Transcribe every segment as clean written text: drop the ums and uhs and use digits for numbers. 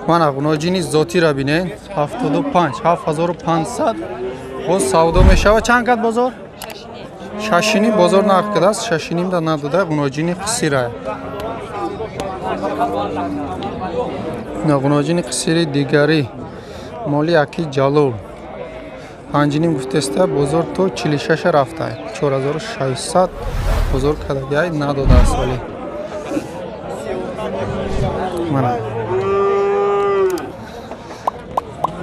Мана ғуноҷини зотиро бинед, 75, 7500 боз савдо мешавад. Чанд кат бозор? 6,5 бозор нарх кардааст, 6,5 да надода ғуноҷини қисира. Ғуноҷини қисири дигари моли аки Ҷалол 5,5 гуфтеста, бозор то 46 рафта, 4600 бозор кардагиай надодааст вале. Мана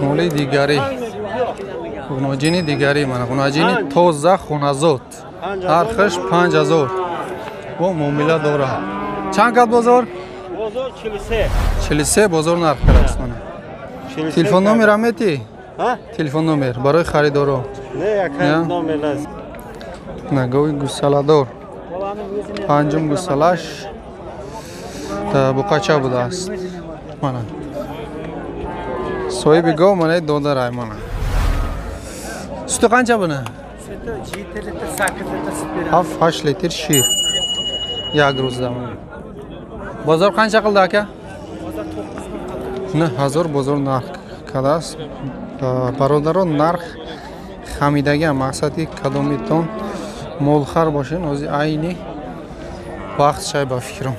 моли дигари ғуноҷини дигари, мана ғуноҷини тоза хоназод, нархаш 5000 бо муомила дорад. Чанд кат бозор? Бозор 43. 43 бозор нарх кардааст. Мана телефон номер мети? Телефон номер барои харидоро? Не, якан номер нест. На гови гусаладор. Панҷум гусалаш буқача будааст. Мана соҳиби гов манаи додарай. Мана суту қанча буна? 7 литр, 8 литр сут берadi. 7-8 литр шир як рӯзда. Бозор қанча қилди ака? 9000 бозор нарх кардааст. Бародарон, нарх хамидагиам, мақсади кадомитон молхар бошен, ҳозир айни вақт шай ба фикрам.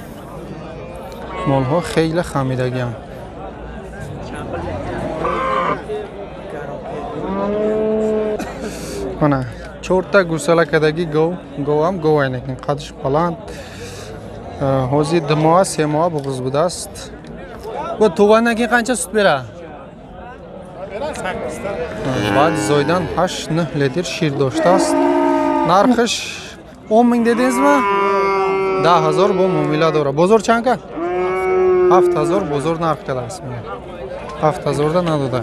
Молҳо хеле хамидагиам. Мана чорта гусала кадаги гов, говам говай некин, қадш баланд. Ҳозир 2 моҳа, 3 моҳа буғуз будааст. Бо туғандан keyin qancha sut beradi? Баъди зоидан 8-9 литр шир доштааст. Нархаш 10 мing дедингизми? 10000 бо муомила дорад. Бозор чанд кард? 7000 бозор нарх кардааст. 7000 да надода.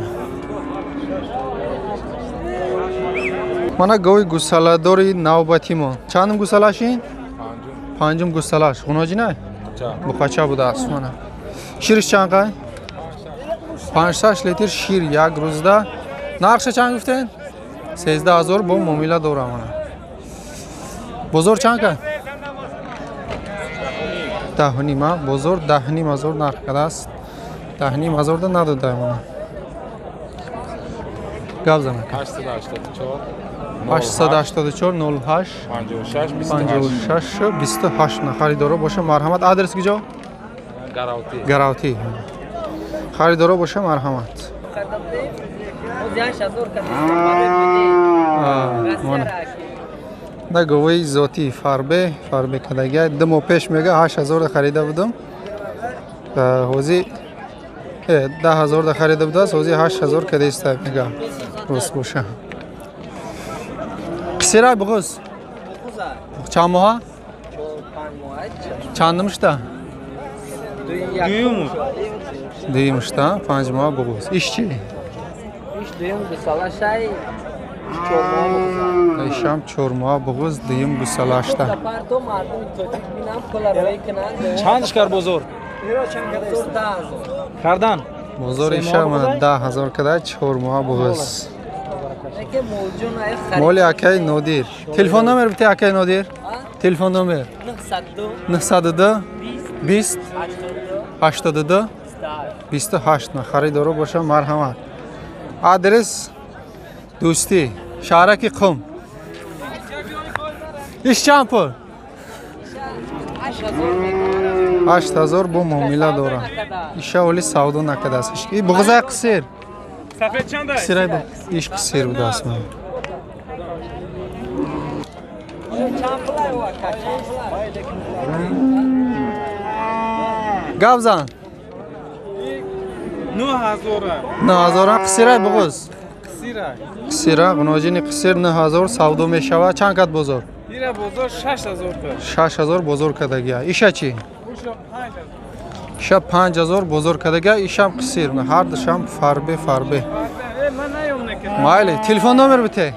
Мана гови гусаладори навбатимон. Чандум гусалаш ин? Панҷум гусалаш. Ғуноҷина? Буқача будааст. Мана шириш чанд қай? 5-6 литр шир як рӯзда. Нархша чанд гуфтен? 13000 бо муомила дорам. Мана бозор чанд кард? 10,5. Бозор 10,5 нарх кардааст. 10,5 да надода. Мана гап зан. 884 08 56 28. На харидоро боша марҳамат. Адрес куҷо? Гаравти. Харидоро боша марҳамат. Да говои зотӣ фарбе, фарбе кадагия. 2 моҳ пеш мега 8000 харида будам. Ҳозир 10000 харида будааст, ҳозир 8000 кадаиста мега. Рост боша. Қисирай буғуз? Чанд моҳа? Чандумушта? Дуюмушта, 5 моҳа буғуз. Иш чӣ? Иш дуюм гусалашай, 4 моҳа буғуз. Ишам 4 моҳа буғуз, дуюм гусалашта. Чанд шкар бозор? Кардан? Бозор ишам 10000 када, 4 моҳа буғуз. Моли акай Нодир. Телефон номер бите акай Нодир? Телефон номер? 902 20 82 28. На харидоро боша марҳамат. Адрес Дӯстӣ, шаҳраки Қум. Иш чанд пул? 8000 бо муомила дорам. Иша оли савдо накардааст. И буғузай қисир. Сафед чанд аст? Қисирай иш қисир будааст. Гап зан. 9000. 9000 қисирай буғуз. Қисирай. Қисира, ғуноҷини қисир 9000 савдо мешавад. Чанд кат бозор? Ира бозор 6000 кард. 6000 бозор кардагия. Иша чӣ? Уша 5000. Иша 5000 бозор кардагия, ишам қисир. Ҳар душам фарбе фарбе. Майли, телефон номер бите?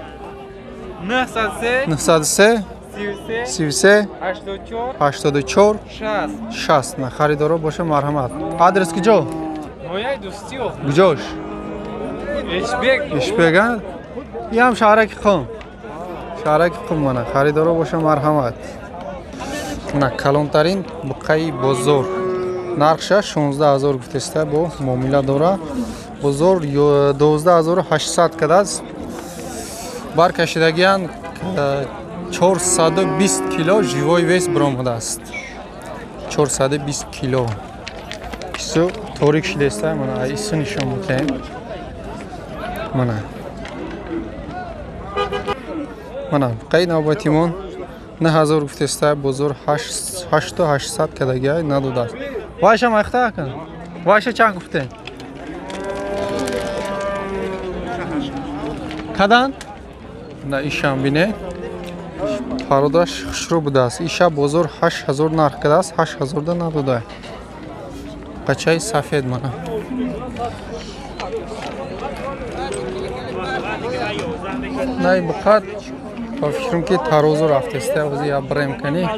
903 903 33 33 84 84 60 60. На харидоро боша марҳамат. Адрес куҷо? Нояи Дӯстӣ. Куҷош? Ишбек. Ишбек, а? Иам шаҳраки Қум. Шаҳраки Қум мана харидоро боша марҳамат. На калонтарин буқаи бозор. Нархша 16000 гуфтеста бо муомила дора. Бозор 12800 кадааст. Баркашидагиян 420 кило живой вес баромадааст. 420 кило. Ису торик шидеста, мана ису нишон мекунем. Мана. Мана қай навбатимон 9000 гуфтеста, бозор 8800 кадагиай надодааст. Вайша майхта акан. Вайша чанд гуфтем? Кадан? На ишам бине. Пародаш хушрӯ будааст. Иша бозор 8000 нарх кардааст, 8000 да надода. Қачаи сафед мана. Най буқат ба фикрам ки тарозу рафтеста, ози я брем кани.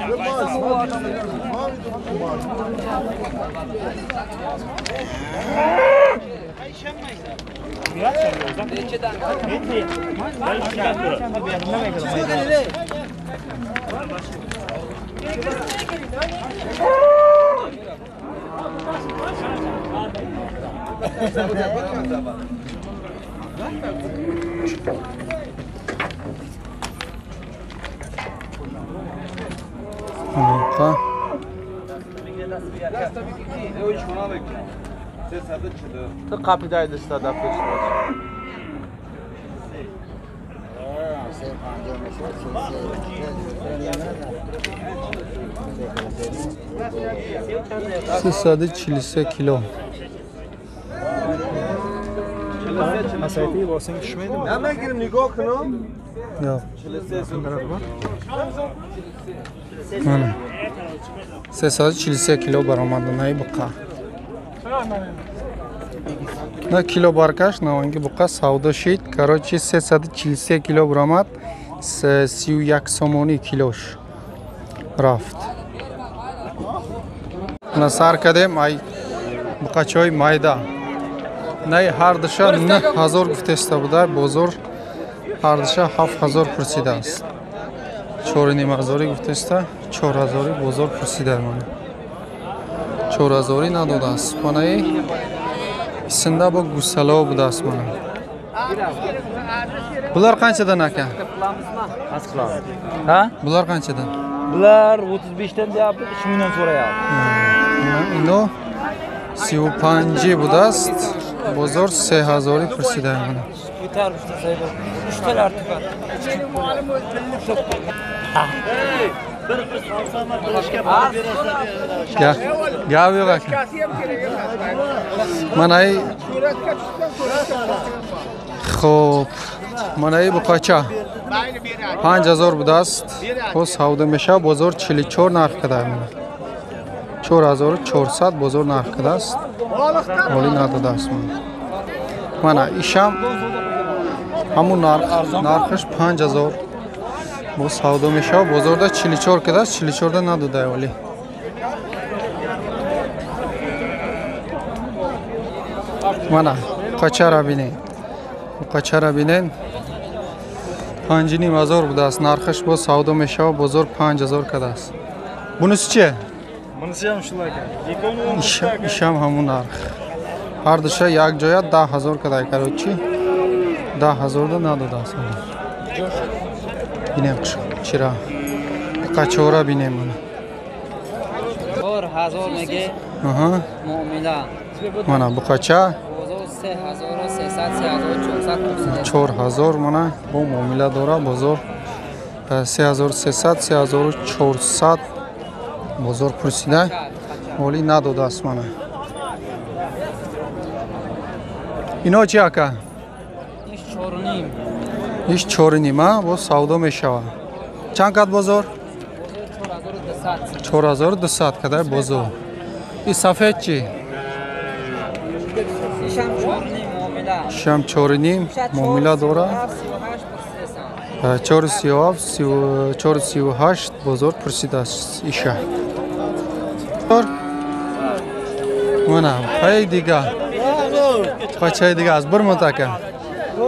تو قپیدای دست داد پیش باش. 343 кило. Yo'q. Mana. 343 кило баромад най буқа. На кило баркаш, на онги буқа савдо шид. Короче, 343 кило баромад, 31 сомонӣ килош рафт. На сар кардем ай буқачаҳои майда. Най ҳар душа 9000 гуфтеста буда, бозор ҳар душа 7000 пурсидааст. 4500 гуфтеста, 4000 бозор пурсида мана. 4000 надодааст. Манаи исинда бо гусало будааст мана. Bular qanchadan aka? Ha? Bular qanchadan? Bular 35 dan deyapti, 3000 dan so'rayapti. Ино 35 будааст, бозор 3000 пурсида мана. Gap yo'q aka. Mana хуб, mana буқача 5000 будааст, боз савдо мешавад, бозор 44 нарх кардааст. 4400 бозор нарх кардааст, ҳолӣ надодааст. Мана ишам ҳамун нарх, нархаш 5000 боз савдо мешавад, бозорда 44 кардааст, 44 да надодааст ҳолӣ. Мана қачара бинед, қачара бинед, 5500 будааст, нархаш боз савдо мешавад, бозор 5000 кардааст. Бунisi чи? Bunisi ham shular aka. Ишам ҳамун нарх. Ҳар душа як ҷоя 10000 кардааст, короче 10000 да надодааст. Бинем чира. Қачора бинем мана. 4000 меге. Аҳа. Муомила. Мана буқача бозор 3300 3400 пурсида. 4000 мана бо муомила дора, бозор 3300 3400 бозор пурсида, ҳолӣ надодааст мана. Ино чи ака? Иш 4.5. Иш 4.5 а, боз савдо мешавад. Чанд кад бозор? 4200. 4200 кадай бозор. И сафед чи? Ишам 4.5 муомила. Ишам 4.5 муомила дора. 4.37 4.38 бозор пурсидааст иша. Мана пай дига. Қачаи дига аз бір муд ака.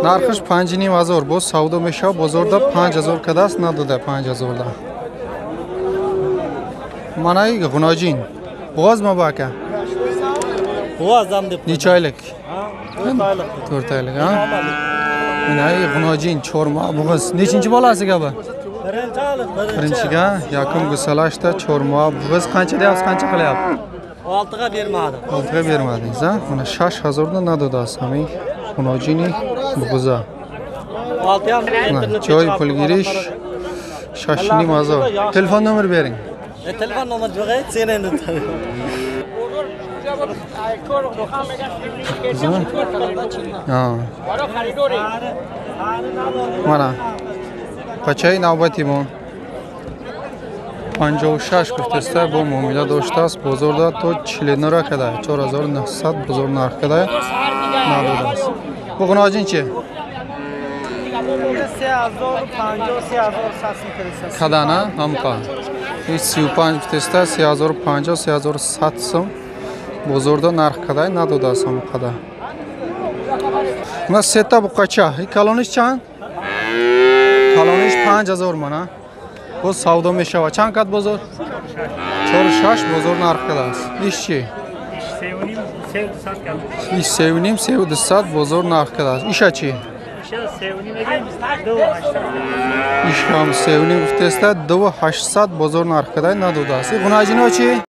Нархаш 5500 боз савдо мешавад, бозорда 5000 кардааст, надода 5000 да. Манаи ғуноҷин. Боғоз ма ба ака? Buğazam deb. Necha oylik? Ha, 4 oylik. 4 oylik, ha? Mana g'unojin chorma bug'iz. Nechinchi bolasiga bu? Birinchi oylik, birinchi. Birinchiga yakun gusalashda chorma bug'iz qancha deyapsiz, qancha qilyapti? 6ga bermadim. 6ga bermadingiz, ha? Mana 6000 dan nadodasiz haming g'unojini bug'iza. 6 ham Joy pul girish 6,5 hazor. Telefon nomer bering. Telefon nomer yo'q, sen endi. Ha. Mana qachay navbatimon 56 гуфтеста бо муомила доштааст бозорда то 49 када 4900 бозор нарх када надодааст. Бу ғуноҷин чи? 3050 Кадана ҳамқа. 35 гуфтеста 3050 3100 сом бозорда нарх кадай надодааст ҳамқада. Мана сета буқача. И калониш чанд? Калониш 5000 мана. Боз савдо мешавад. Чанд кад бозор? 46 бозор нарх кадааст. Иш чи? Иш 3,5 3,2 бозор нарх кадааст. Иша чи? Иш ҳам 3,5 гуфтеста 2,800 бозор нарх кадай надодааст. И ғунаҷино чи?